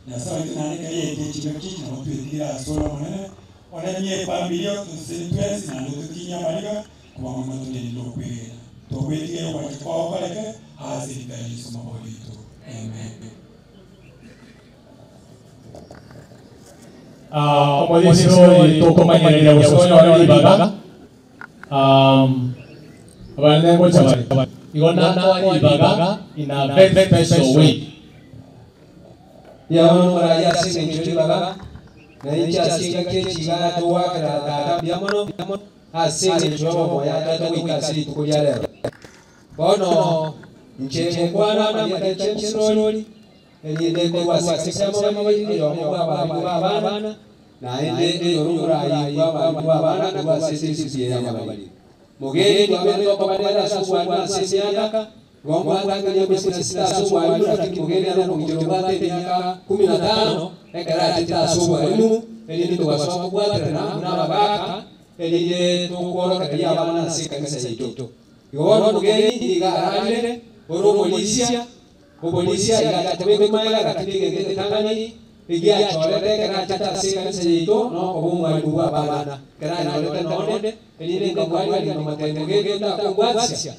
Nyasae oito naende ekero yaikire chingaki chichi nabo twetigire asore Omonene, oremie efamiri otosesenie twensi naende ototinyie amariga, kobang'u ng'a torende nokwegena. Togwetigeria ogwancha kwao koreke ase erieta ria Yeso Omobori oito. Amen. Omorisia oyo tokomanyereria gose onyore ribaga, abanene ngocha bare. Igo nakoa ribaga in a very special way. Mbuya mono moraria ase engencho ribaga, na inche ase engaki echi iga natogoakera Tata mbuya mono ase engencho y'obomoyo atoete goika ase rituko ria rero. Bono inche ngokwana amarieta James Rori, erinde nkorwa ase ekanisa y'amabariri oyomo bw'abarikwa b'abana, naende oyore omoraai bw'abarikwa b'abana korwa ase esisi eye y'amabariri. Mogeni twabete okoba nere ase obwarimu ase emiaka, igo mbwatang'ani gosira-sira ase obwarimu, lakini mogeni ere omogichero obwate emiaka kumi na tano ekero achete ase obwarimu, erinde togasoa kobwaterana buna abagaaka, erinde tokworokereria abana ase ekanisa yaito. Igo bono omogeni nigo ararire ore omorisia, Oborisia iga achete bw'ekemanera lakini egento egetang'ani egiachorete ekero achete ase ekanisa yaito nokoba omwalimu bw'abana. Ekero anyorete nonde, erinde nkamwarigereria nkamotebia mogende otakongwatisia.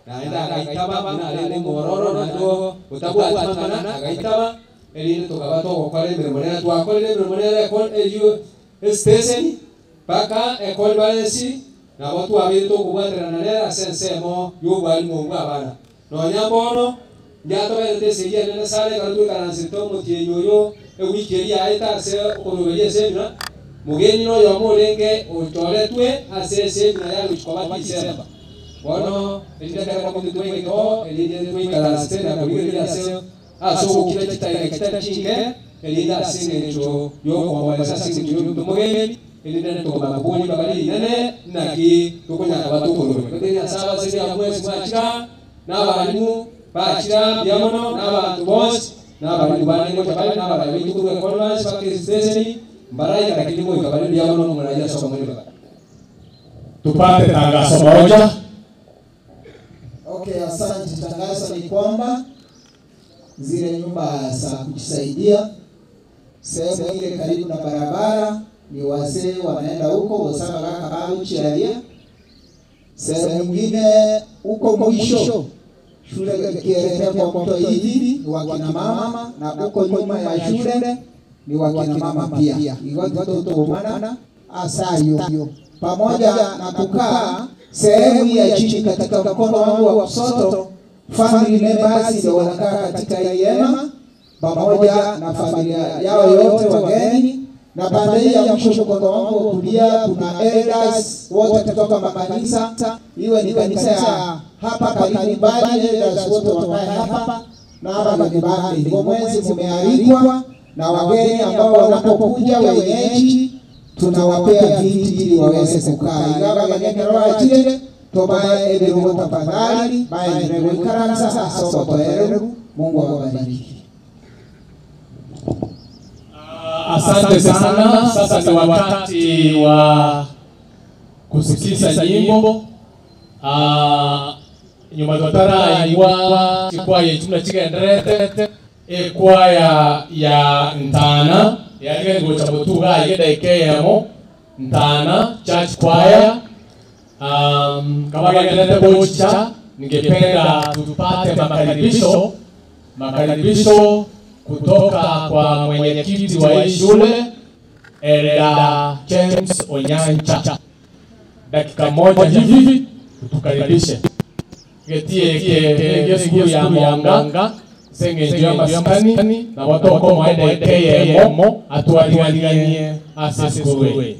Naende agaitaba buna arenge omwororo naende otabwati mang'ana, agaitaba, erinde tokaba togokora emeremo nere twakorire emeremo nere eyio esiteseni mpaka ekoribaresi nabo twabeire tokobwaterana nere ase ensemo y'obwalimu bw'abana. Nonya mbono, ndiatoberete esegi enene sana ekero twaikaransete omotienyi oyo ewiki eria yaete ase okoroberia esemina. Mogeni noyomo orenge ochoretwe ase esemina yagochia koba Disemba. Bono erinde ekero komiti twaigete oo, erinde twaikaransete na korigereria ase ase ogokira chitaika chitari chinke, erinde ase engencho y'okoomoresa ase engencho y'omonto omogeni, erinde ntokomanya koboria ribaga rinene, naki tokonyara koba tokoroberia. Gotebia Nyasae abasemi abwo mwensi mwachire aa, na abalimu bachire aa mbuya mono, na abanto bonsi, na abalimu bande ngocha bare, na abarai baito korwa ekonference mpaka esiteseni, mbaraika lakini goika bare mbuya mono omorai ase okomoa ribaga. Tupate tangazo moja. Okay, asante. Tangazo ni kwamba zile nyumba za kujisaidia sehemu ile karibu na barabara ni wazee wanaenda huko gosabagakabagochiaria sehemu nyingine huko mwisho shule ikielekea kwa mto hivi ni wakina mama na huko nyuma ya shule ni wakina mama pia igo tutotomana asayo pamoja na kukaa sehemu ya chini katika mkono wangu wa kushoto family members ndio wanakaa katika hii hema pamoja na familia yao yote wageni na pande hii ya mwisho mkono wangu wa kulia kuna elders wote kutoka makanisa, iwe ni kanisa ya hapa karibu mbali, elders wote wakae hapa na hapa ni nyumbani. Hivyo mwezi mumealikwa na wageni ambao wanapokuja wenyeji tunawapea viti ili waweze kukaa. Ingawa bageni wachire tobae ebirugo tafadhali baendelee kuikaransa asobotoereru. Mungu awabariki. Asante sana. Sasa ni wakati wa kusikiza nyimbo. Ah, nyuma tutaraigwa chikwaya ichuna chigenderete ekwaya ya ntana yarige gocha mutuga igenda ikeyemo Ntana Church Choir. Kama genderete gocha, ningependa tupate makaribisho makaribisho kutoka kwa mwenyekiti wa hii shule Elda James Onyancha. Dakika moja hivi tukaribishe getie kie skuru ya Monga sengenjo ya maskani na watoko mwende keyemo atwariganie ase skuru eye.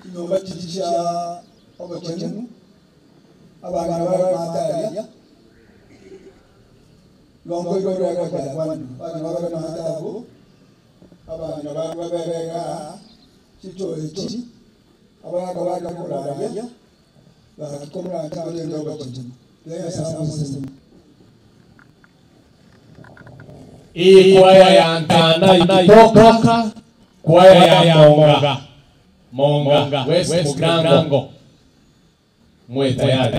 Chinyomba chiria chia obochenu. Abang'ina bare maate aria, igo nkoigwa erekondi yakwanirwe. Abang'ina bare maate abwo, abang'ina bande babere igaa, chichoo echi, abagaka bare koraria, gaki komoranche abarende obochenu. Tiga Nyasae amosesenie. Hii kwaya ya Ntanda ikitoka, kwaya ya Monga, Monga, West Mugirango, mwe tayari.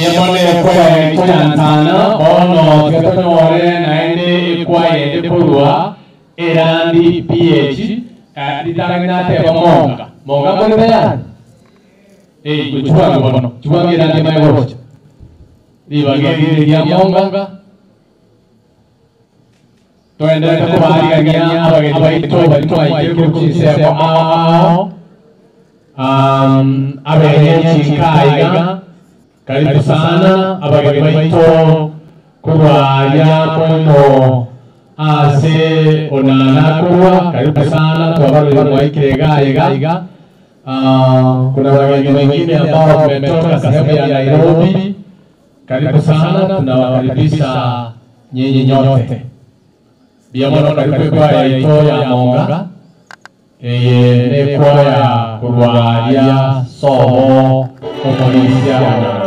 Biamone kwaya itoyantana bono tigatonore naende ekwaya ende korwa erandi PH ritang'inate monga monga muri tayari kuchwange bono chwange erandi maegorocha ribageri ria monga toenderete kubarigania abageni baito bari twaikire kuchisemo ao abenye chinkaiga karibu sana abageni baito kurwaya mono ase onana kurwa karibu sana twabarire mwaikire gaiga. Kuna wageni wengine ambao wametoka sehemu ya Nairobi, karibu sana, tunawakaribisha nyinyi nyote. Biamono karibu kwaya ito ya monga eye ne kwaya kurwaria somo omorisia onana.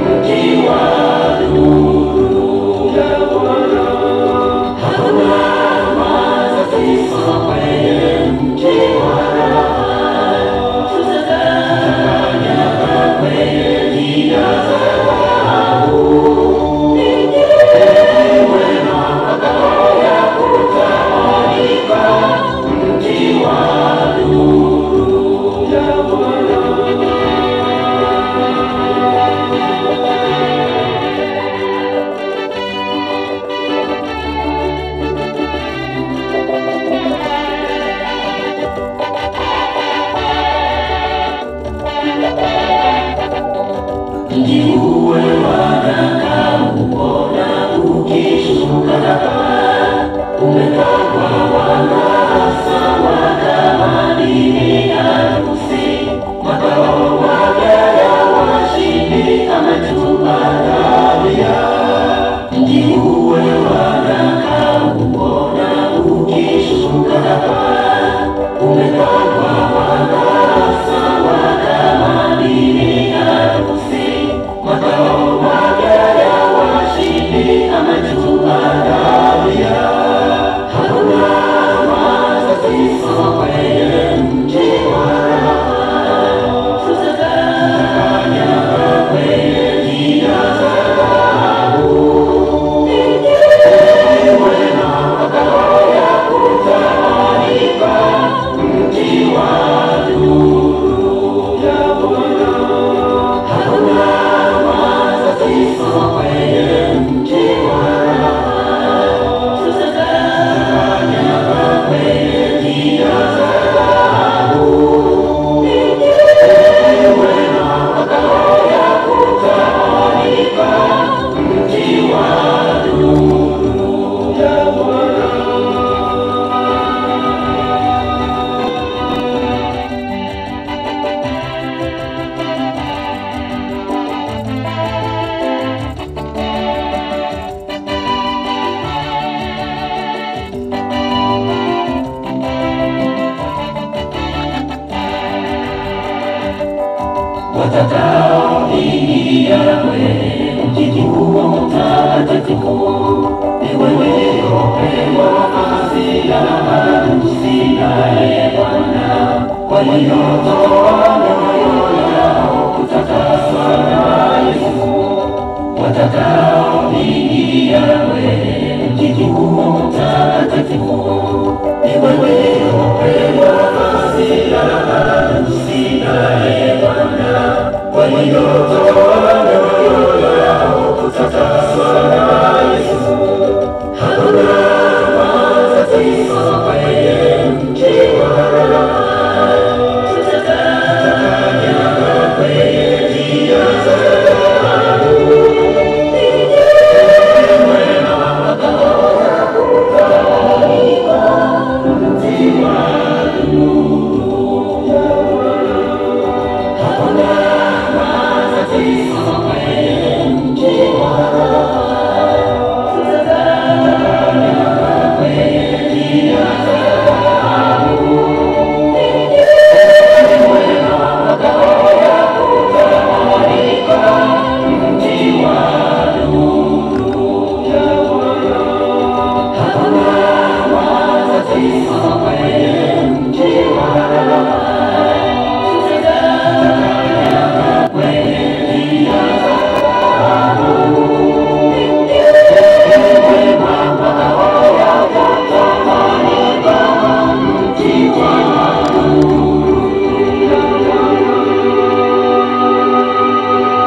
Mji wa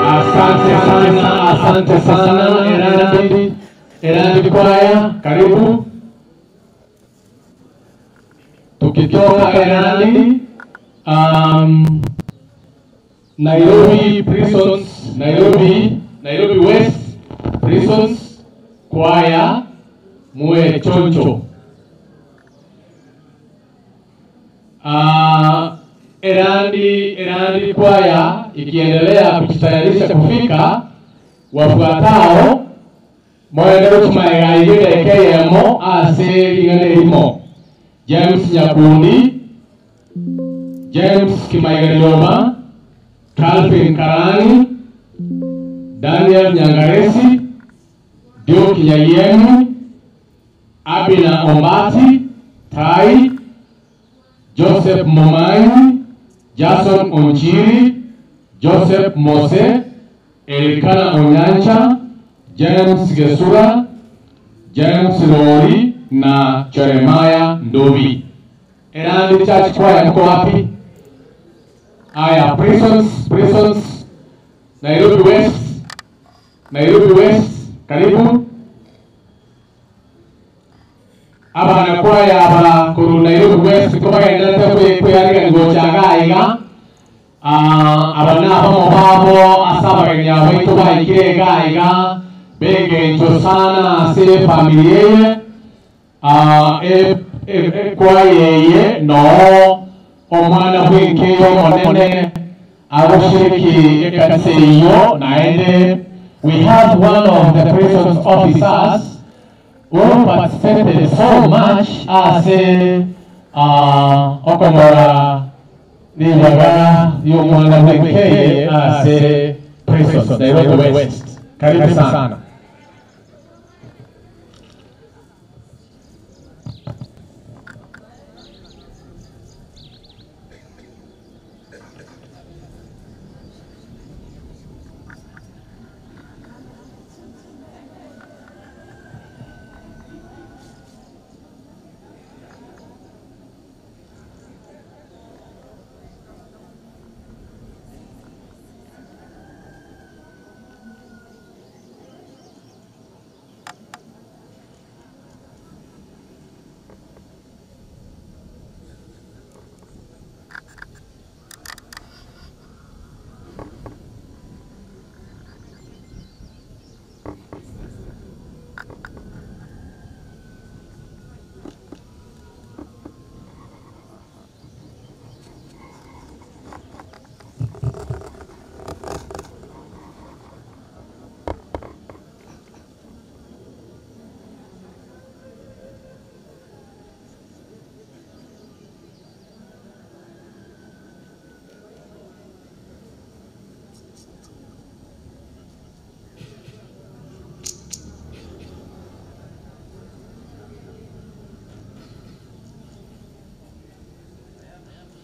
Asante sana, asante sana Erandi, Erandi kwaya, karibu. Tukitoka Erandi, Nairobi Prisons, Nairobi, Nairobi West Prisons kwaya, muwe choncho. Erandi, Erandi kwaya ikiendelea kujitayarisha kufika, wafuatao moende guchumaegaigire ase ring'ana erimo James Nyakundi, James Kimaiganioma, Calvin Karani, Daniel Nyangaresi, Duke Nyayiemi, Abina Ombati, Tai, Joseph Momanyi, Jason Onchiri, Joseph Mose, Elikana Onyancha, James Gesura, James Lori na Jeremiah Ndovi. Erandi Church Choir mko wapi? Aya, Prisons, Prisons, Nairobi West, Nairobi West, karibu. Abana kwaya aba kuru Nairobi West kobagendete kweyariga gochaga iga. Abana abamo babo asabagenya baitu baikire iga iga begencho sana ase familia kwayeye no omwana bwinkeyo monene agoshiriki ekanisa eyo naende. We have one of the prisons officers who participated so much ase okonyora ribaga y'omwana bw'enkeye ase prisons Nairobi West. Karibu sana.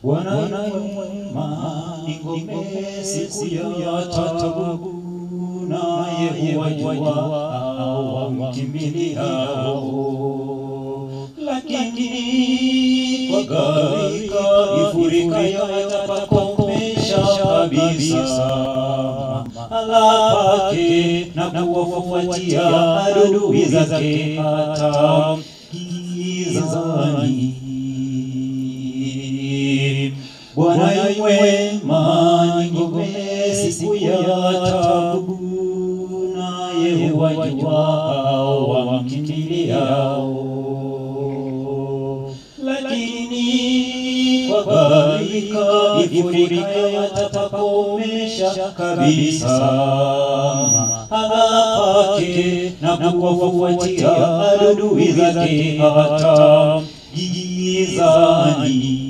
Bwana yu mwema, ni ngome siku ya taabu, naye huwajua hao wamkimbiliao. Lakini kwa gharika ifurikayo atapakomesha kabisa mahala pake na kuwafuatia adui zake hata gizani. Bwana yu mwema, ni ngome siku ya taabu, naye huwajua hao wamkimbiliao. Lakini kwa gharika ifurikayo atapakomesha kabisa mahala pake na kuwafuatia adui zake hata gizani.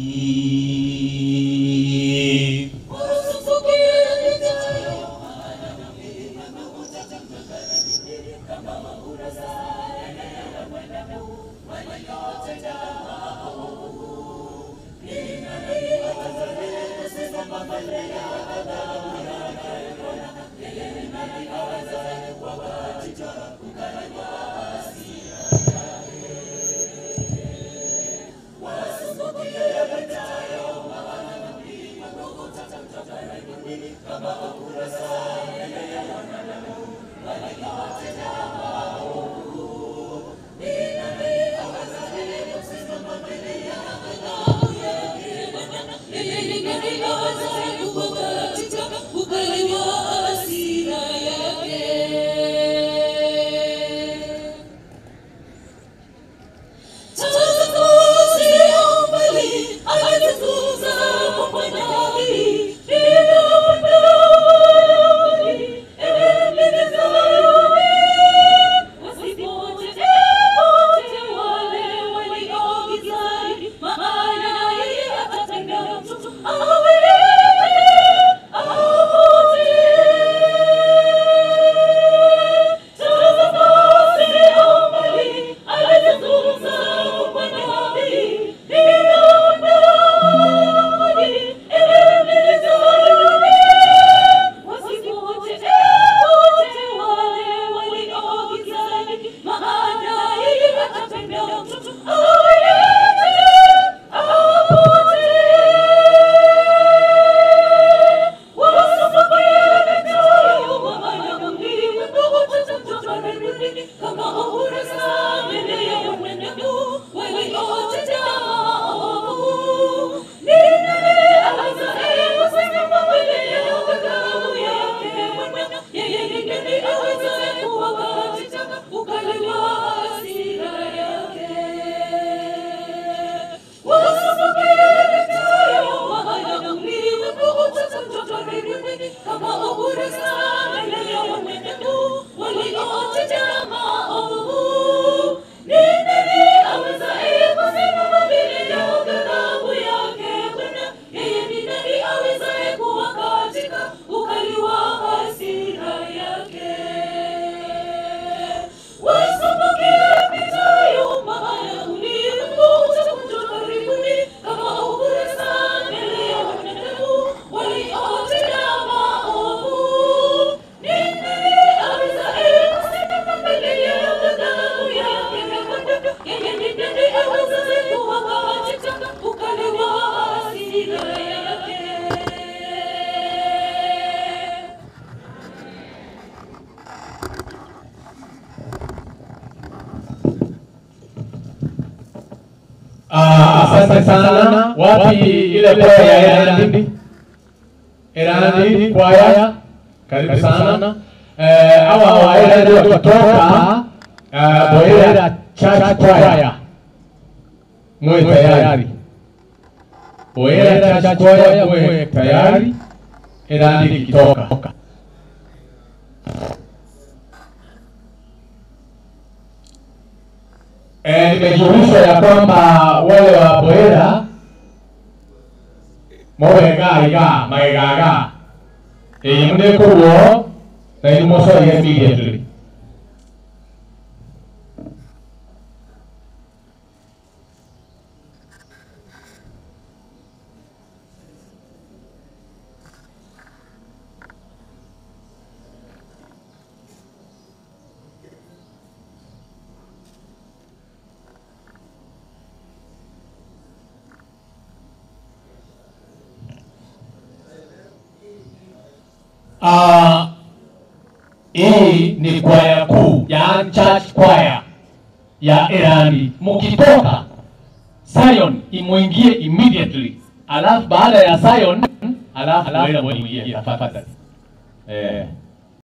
Asante sana. Wapi ile kwaya ya Erandi? Erandi kwaya, karibu sana. Hawa wa Erandi wakitoka Boera Church Choir, muwe tayari. Boera Church Choir muwe tayari, Erandi ikitoka. Nimejulishwa ya kwamba wale wa Boera mowega iga maegaga ĩ mũnĩkũguo na inyu mũcorie immediately. Ah, hii ni kwaya kuu ya church choir ya Erandi. Mkitoka Zion imuingie immediately, alafu baada ya Zion alafu wewe muingie tafadhali. Eh.